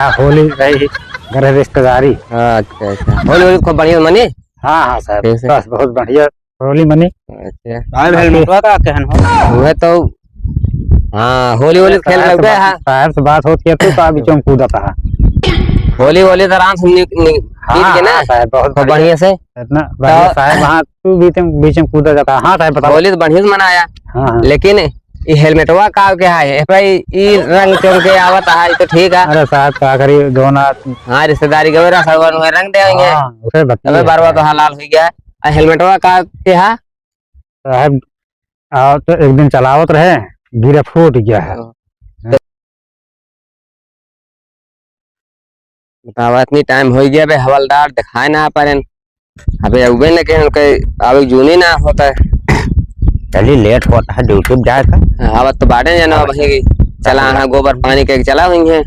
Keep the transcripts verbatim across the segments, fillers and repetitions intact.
हाँ, होली रही, घर रिश्तेदारी। अच्छा, अच्छा। होली, होली खूब बढ़िया मनी? हाँ, हाँ, साहब, कैसे? बस, बहुत बढ़िया होली मनी। अच्छा। साहब, हेलमेटवा का केहन हो? वह तो, हाँ, होली, होली खेल साहब से लगता है, बात, हाँ। साहब से बात होती है, तू तो अभी चौंक कूदत है। होली, होली तो आराम से नि-, नि-, हाँ, नीक के ना? हाँ, साहब, बहुत खूब बढ़िया। बढ़िया से। इतना बढ़िया तो साहब, हाँ, तू बीच में, बीच में कूदा जाता। हाँ साहब, बताओ। होली तो बढ़िया से मनाया। हाँ, हाँ। लेकिन ई हेलमेटवा का के है? ए भाई, ई रंग चढ़ के आवत है, ई तो ठीक है। अरे साहब, का करी, दोनों हाँ, रिश्तेदारी के रंग देंगे। हाँ, उसे बतिये अबे बारवा है। तो हलाल हो गया। आ हेलमेटवा का के है? साहब, आओ तो एक दिन चलावत रहे, गिरा फूट गया है। हाँ। बतावा, इतनी टाइम हो गया बे हवलदार, दिखाए ना परेन। अबे अउबे न के उनके आवे जूनी ना होता है। चली, लेट होता है, ड्यूटी पे जाए का। हाँ, आवत तो बाटे जाना हाँ, वही चला हाँ। हाँ, गोबर पानी के चला हुई है।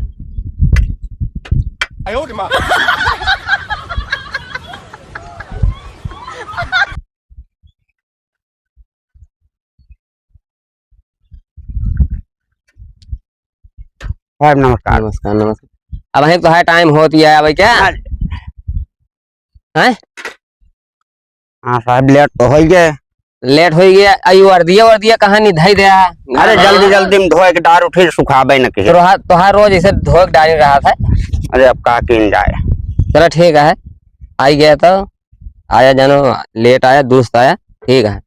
साहब, नमस्कार। नमस्कार, नमस्कार। अब है तो है, टाइम होत ही है, अब क्या? हाँ। हैं? हाँ साहब, लेट तो हो ही गए। लेट हो ही गया। आई वर्दिया, वर्दिया कहाँ नहीं धई दे? अरे, जल्दी, जल्दी में धोए के डार उठे, सुखाबे न किहे। तोहार, तोहार रोज ऐसे धोए के डारी रहा था। अरे, अब का किन जाए? चलो, ठीक है, आई गया तो आया जानो, लेट आया, दुरुस्त आया, ठीक है।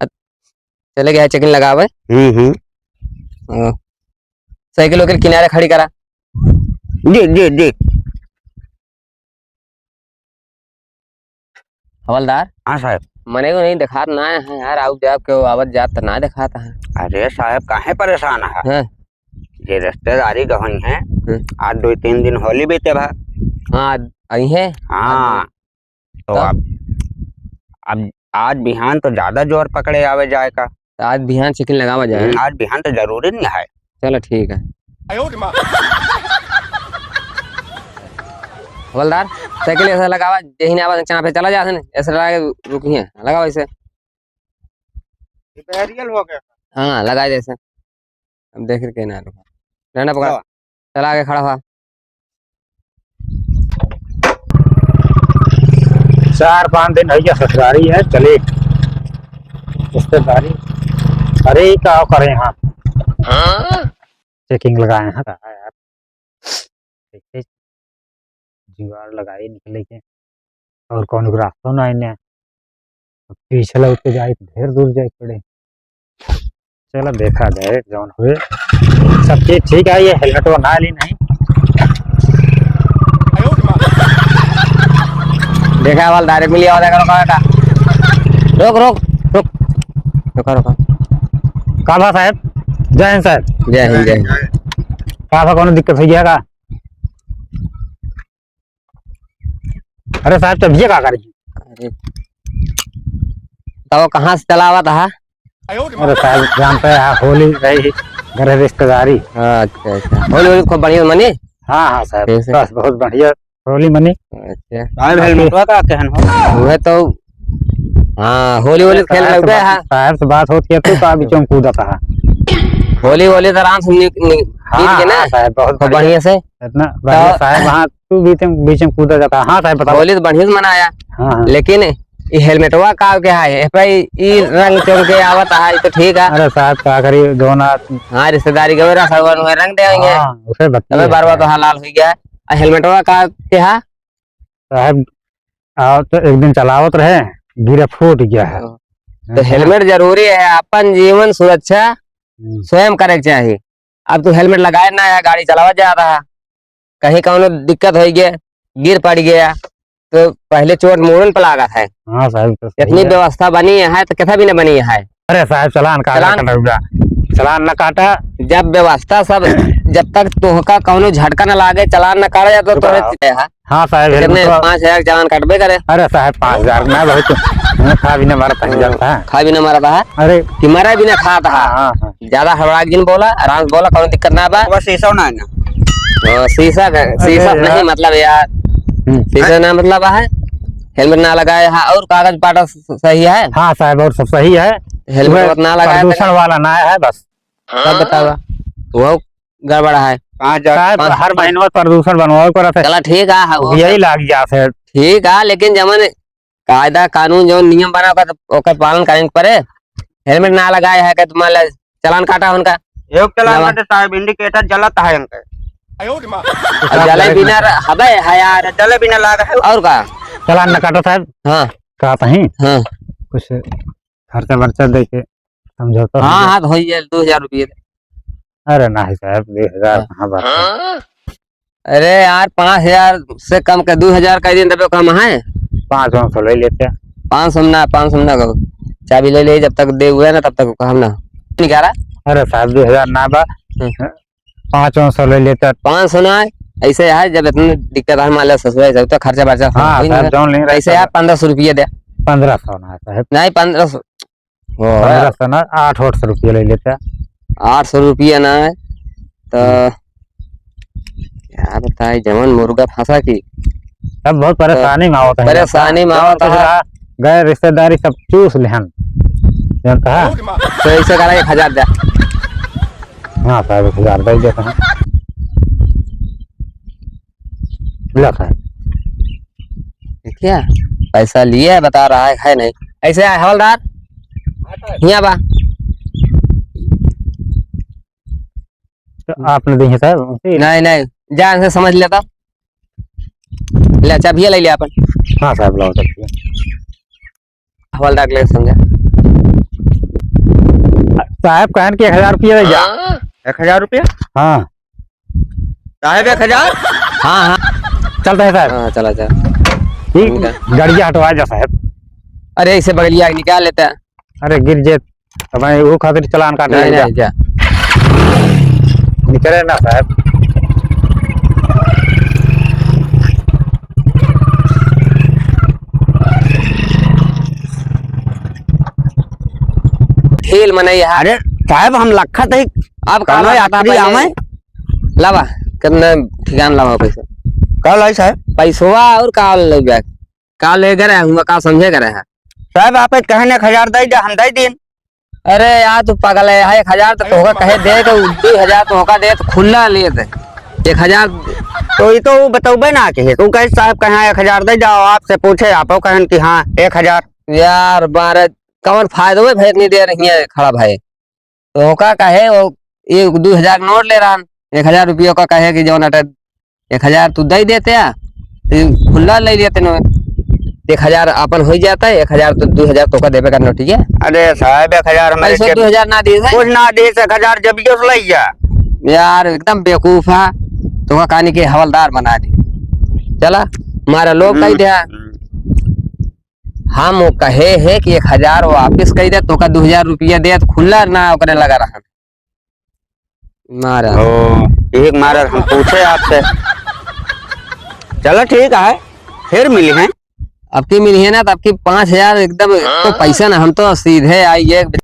चले गया है चेकिंग लगावे। हम्म, हम्म। हाँ। साइकिल वाइकिल किनारे खड़ी करा। जी, जी, जी। हवलदार। हाँ साहब। मने को नहीं दिखात ना है यार, आउब जाब के आवत जात तो ना दिखात है। अरे साहब, काहे परेशान है? हाँ। ये रिश्तेदारी गहन है, हम्म। आज दो तीन दिन होली बीते बा। हाँ, आई है। हाँ। तो तब? अब, अब आज बिहान तो ज्यादा जोर पकड़े आवे जाए का। तो आज बिहान चेकिंग लगावा जाए। हम्म, आज बिहान तो जरूरी नहीं है। चलो ठीक है। हवलदार, साइकिल ऐसा लगावा, यही ना आवाज चाह पे चला जा, ऐसे लगा के रुकी है, लगावा इसे। ये बैरियल हो गया। हाँ, लगा दे इसे। अब देख के ना रुका। डंडा पकड़। हाँ। चला आगे खड़ा हुआ। चार पाँच दिन भैया ससुरारी है, चले रिश्तेदारी। अरे, का करे यहाँ? हाँ? चेकिंग लगाए हैं, कहा यार। देखते जुगाड़ लगाए निकले के। और कौनो रास्ता ना इन्हें। अब पीछे लौट के जाए तो ढेर दूर जाए पड़े। चलो देखा जाए जौन हुए। सब चीज ठीक है, ये हेलमेट बना ली नहीं। देखा वाला डायरेक्ट मिली आवाज करो का बेटा। रोक, रोक, रोक। रुका, रुका। का बा साहब? जय हिंद साहब। जय हिंद, जय हिंद। का बा, कौनो दिक्कत हो गया का? अरे साहब, तब ये का करी? अरे, तब कहाँ से चलावत हा? अरे साहब, जानते हैं, होली रही, घर रिश्तेदारी। अच्छा, अच्छा। होली, होली खूब बढ़िया मनी? हाँ, हाँ साहब, कैसे? बस बहुत बढ़िया होली मनी। अच्छा। साहब, हेलमेटवा का केहन हो? वह तो, हाँ, होली, होली अरे खेल साहब से लगते बात, हैं। साहब से बात होती है तो का बीचों में कूदत है। होली, होली तो आराम से नि-, नि-, हाँ, नीक के ना? हाँ साहब, बहुत खूब बढ़िया। बढ़िया से। इतना बढ़िया तो साहब, हाँ, तू बीच में, बीच में कूदा जाता। हाँ साहब, बताओ। होली तो बढ़िया से मनाया। हाँ, हाँ। लेकिन ई हेलमेटवा का के है? ए भाई, ई रंग चढ़ के आवत है, ई तो ठीक है। अरे साहब, का करी, दोनों हाँ, रिश्तेदारी के रंग, रंग देंगे। हाँ, उसे बतिये तबे बारवा है। तो हलाल हो गया। आ हेलमेटवा का के है? साहब, आओ तो एक दिन चलावत रहे, गिरा फूट गया है। हाँ। तो हाँ। हेलमेट जरूरी है, अपन जीवन सुरक्षा हम्म। स्वयं करे के चाही। अब तू हेलमेट लगाए ना है, गाड़ी चलावत जा रहा, कहीं कौनो दिक्कत हो गया, गिर पड़ गया, तो पहले चोट मूड़न पर लागत है। हाँ साहब, तो सही इतनी है। व्यवस्था बनी है तो कैसा भी ना बनी है। अरे साहब, चालान काटा चालान? कटौड़ा। चालान न काटा। जब व्यवस्था सब, जब तक तोहका कौनो झटका न लागे, चालान न काटा जाए तो रुका। तोहरे है। हाँ साहब, कितने? हेलमेट तो पाँच हजार चालान कटबे करे। अरे साहब, पाँच हजार ना बहुत, मैं खा भी ना मारा था, हाँ, जानता है। खा भी ना मारा था। अरे। कि मरा भी ना खाता है। हाँ, हाँ, हाँ। ज्यादा हड़बड़ा के जिन बोला, आराम से बोला, कौनो दिक्कत ना बा। बस शीशा ना है ना। हाँ, शीशा का, अरे शीशा यार। नहीं मतलब यार। हम्म। शीशा ना मतलब है, हेलमेट ना लगाए है, और कागज पाटा स-, सही है? हाँ साहब, और सब सही है। हेलमेट वह ना लगाए प्रदूषण तो वाला ना है बस। तब बतावा, वो गड़बड़ है। पाँच हजार, साहब, पाँच सौ, हर महीनवा प्रदूषण बनवावे पड़त है। चला ठीक है, हाँ, वो यही सब लाग जात है। ठीक है, लेकिन जवन कायदा कानून जवन नियम बना ओकर, ओकर पालन करे के पड़े। हेलमेट ना लगाए है कि तुम्हारा चालान काटा उनका। एक चालान नवा। काटे साहब, indicator जलत है इनके। अब जले बिना र-, हबे है यार। जले बिना लाग है। और का? चालान न काटो साहब। हाँ। कहत ही। हाँ। कुछ खर्चा वर्चा दे के समझौता हो हाँ, जाए। हाँ, तो होई जाए, दो हजार रुपये। अरे नाही साहब, दो हजार हाँ। कहाँ बात है? अरे यार, पाँच हजार से कम के दो हजार कह दिन तबे कम है। पाँच सौ ले लेते। पाँच सौ ना, पाँच सौ ना कहो। चाबी ले ले, जब तक दे हुए ना, तब तक हम ना निकाला। अरे साहब, दो हजार ना बा। हम्म। पाँच सौ ले लेते। पाँच सौ ना, ऐसे है, जब इतनी दिक्कत है, मान लो ससुर है, सब तो खर्चा बर्चा हाँ, होई साहब, ना। जौन ले रहे ऐसे साहब। है, पन्द्रह सौ रुपये दे। पन्द्रह सौ ना साहब। नहीं, पन्द्रह सौ। ओ, पन्द्रह सौ ना, आठ, आठ सौ रुपये ले लेते। आठ सौ रुपये ना है, तो हम्म। क्या बताए, जवन मुर्गा फंसा की। सब बहुत परेशानी तो में आवत है। परेशानी में जवन आवत कुछ है। रहा, गए रिश्तेदारी सब चूस लेहन। जानता है? तो ऐसे करा, एक हजार दे। हाँ साहब, एक हजार दे देते हैं। ला साहब। देखिए, पैसा लिए बता रहा है, है नहीं। ऐसे है, हवलदार, हियाँ बा। तो आपने दी है साहब, उनसे? नहीं, नहीं, जा, इनसे समझ लेता। ले, चाबिया ले ले अपन। हाँ साहब, लाओ चाबिया। हवलदार के लगे समझा। साहब कहन कि एक हजार रुपया दे जा। एक हजार रुपया? हाँ। साहब, एक हजार? हाँ, हाँ। चलता है साहब। हाँ, चला जा। ठीक, इनका। गड़िया हटवा जा साहब। अरे, इसे बगलिया निकाल लेता। अरे, गिर जे, तो मैं वो खातिर चालान काट नहीं, लेगा। नहीं, जा। निकले ना साहब। खेल मनई है। अरे साहब, हम लखत ही अब का कौनो बात यात्री पहले आवे? लावा, कितना ठिकान लावा पैसा। का लाई साहब? पैसवा और का ले बैग? का ले गए हुआ, का समझे करे है? साहब, आप कहने एक हजार दे दे, हम दे दिन। अरे यार, तू पागल है, एक हजार तो तोहका कहे दे, तो दो हजार तोहका दे, तो खुला ले दे। एक हजार। तो ये तो वो बतौबे ना कि तू कहे, "साहब, कहाँ एक हजार दे जाओ?" आपसे पूछे, आप कहन कि हाँ, एक हजार। यार, बारह, कौन फायदा हुए, भाई, इतनी देर नहीं है खड़ा भाई। तो ओका कहे, वो एक दो हजार नोट ले रहा, एक हजार रुपये का कहे कि जौन अटे एक हजार तू दे देते आ, तो खुला ले लेते न। एक हजार अपन हो जाता है, एक हजार तो दो हजार तोका देवे का नोट, ठीक है? अरे साहब, एक हजार हमारे पैसा जेब दो हजार ना दिए थे? कुछ ना दिए, एक हजार जब जो ले जा। यार, एकदम बेवकूफ है, तोका कहानी के हवलदार बना दी। चला, हमारा लोग कह हम्म, दिया। हम्म। हम वो कहे है कि एक हजार वापस कह दे, तोका दो हजार रुपया दे, तो खुला ना ओकरे लगा रहा। मारा। ओ, एक मारा हम पूछे आपसे। चलो ठीक है, फिर मिली हैं। अब की मिली है ना, तो अब की पाँच हजार एकदम, तो पैसा ना, हम तो सीधे आई एक